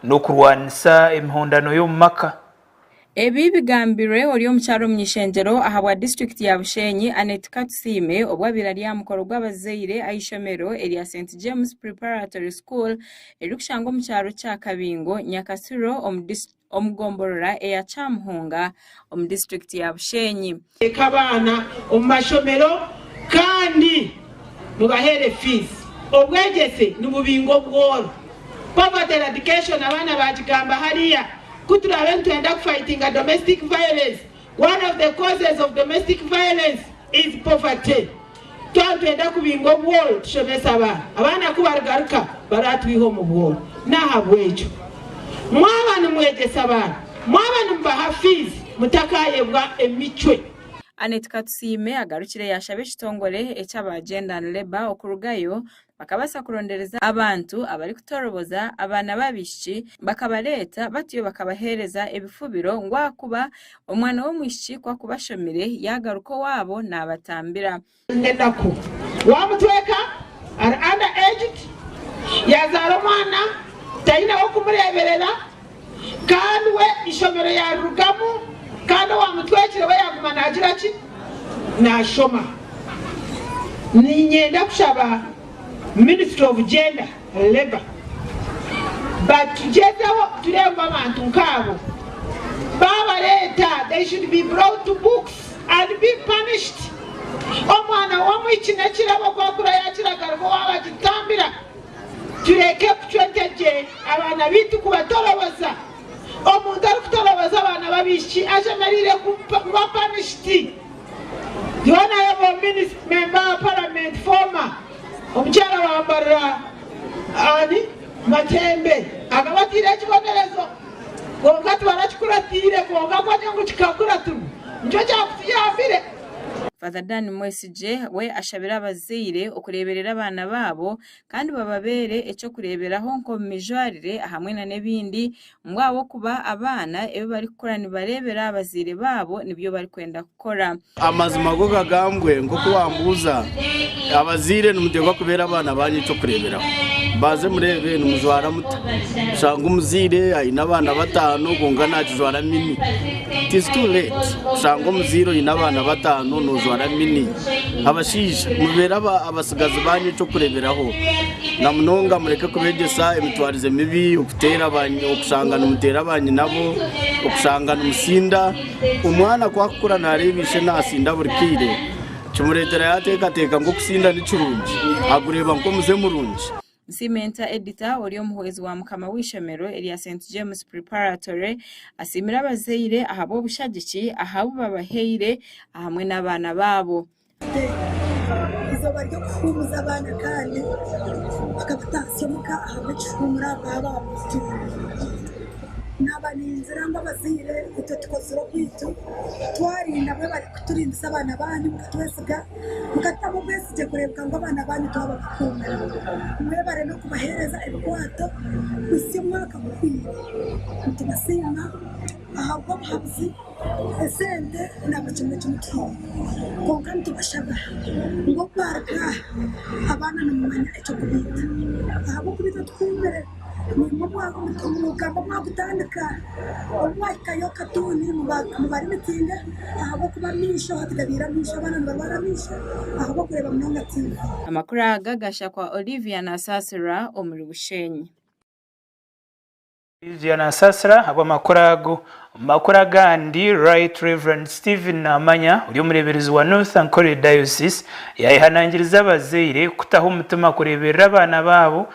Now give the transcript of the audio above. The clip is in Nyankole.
n'okurwanisa emihondano y'omu maka. Ebi bigambirwe ori omukyara omuny'ishengyero ahabwa disiturikiti ya Bushenyi, Annet Katusiime obu abaire ari aha mukoro gw'abazaire aha ishomero erya St James Preparatory School eririkushangwa omu kyaro kya Kabingo, Nyakasiro omu gomborora eya Kyamuhunga omu disiturikiti ya Bushenyi. Teeka abaana omu mashomero kandi mubaheere fiizi. Obwegyese nibubinga obworo. Poverty eradication abaana baagigamba hariya. Ku turaabe nitwenda kufightinga domestic violence, one of the causes of domestic violence is poverty. Twaba nitwenda kubinga obworo tushomese abaana. Abaana ku barigaruka baratwiha omu bworo. N'ahabw'ekyo mwaba nimwegyesa abaana, mwaba nimubaha fiizi mutakaayebwa emicwe. Annet Katusiime agarukire yaashaba ekitongore eky'aba Gender and Labour okurugayo bakabaasa kurondereza abantu abarikutoroboza abaana b'abaishiki bakabareeta batyo bakabaheereza ebifubiro ngu ahakuba omwana w'omwishiki ku akuba ashomire yaagaruka owaabo naabatambira. Enaku wamutweka ari under aged yazaara omwana taine wokumureberera kandi we ishomero yarirugamu kandi owamutwekire we yaguma nagira ki nashoma. Ninyenda kushaba ministry of gender labour batugyezeho tureebe ngu abantu nkaabo babareeta they should be brought to books and be punished. Omwana w'omwishiki n'ekirabo ku akura yakira agaruka owaabo agitambira. Tureke kucwa entegye abaana baitu kubatoroboza. Omuntu arikutoroboza abaana b'abaishiki ashemereire kuba punished. The Honourable Member wa Parliament former omukyara wa Mbarara Ann Matembe akaba ataire ekibonerezo kwonka tibarakikuratiire kwonka ku ogire ngu kikakuratirwa nikyo kyakutuyambire. Father Dan Mwesigye we ashabire abazaire okureeberera abaana baabo kandi bababeere eky'okureeberaho nk'omu mijwarire hamwe nana ebindi ngu ahabw'okuba abaana ebi barikukora nibareebera abazaire baabo nibyo barikwenda kukora. Amazima go gagambwe nk'oku wambuuza, abazaire nimuteekwa kubeera abaana baanyu eky'okureeberaho. Baze mureebe nimujwara muta. Oshanga omuzaire aine abaana bataano kwonka nakijwara mini. It is too late kushanga omuzaire oine abaana bataano nojwara mini. Abashaija mubeere abatsigazi baanyu eky'okureeberaho. Na munonga mureke kubeegyesa emitwarize mibi, okuteera okushanga nimuteera baanyinabo, okushanga nimusinda. Omwana ku akukura naareeba ishe naasinda buri kaire, kimureetera yaateekateeka ngu okusinda ni kirungi, agureeba nk'omuze murungi. Nsiimenta Editha ori omuhwezi wa mukama w'eishomero erya St James Preparatory asiimire abazaire ahabw'obushagiki ahabu babahaire ahamwe n'abaana baabo. Eizooba ry'okuhuumuza abaana kandi bakabataasya omuka ahabw'ekihuumuro bakaba baabuzire. Naaba ningira ngu abazaire itwe tukozire ogwaitu, twarinda mwebare kuturindisa abaana baanyu mukatwesiga, mukatutamu obwesigye kureebeka ngu abaana baanyu twabakuumira. Mwebare n'okubaheereza ebikwato kuhitsya omwaka guhweire. Nitubasiima ahabw'obuhabuzi. Esente na buri kimwe eki mutuhaire. Kwonka nitubashaba ngu obu baaruga aha, abaana nimumanya eky'okubaita. Ahabw'okuba itwe tuhuumire, naimwe omugamba mwagutandika, obu mwahikayo katuuni mubarimitinge ahabw'okuba amaisho hati gabaire amaisho, abaana nibarwara amaisho ahabw'okureeba munonga tiivi. Amakuru aga gashakwa Olivia Nasasira omuri Bushenyi. Olivia Nasasira ahabw'amakuru ago. Omu makuru agandi, Right Rev. Stephen Namanya ori omureeberezi wa North Ankole Diocese yaayehanangiriza abazaire kutaho omutima kureeberera abaana baabo.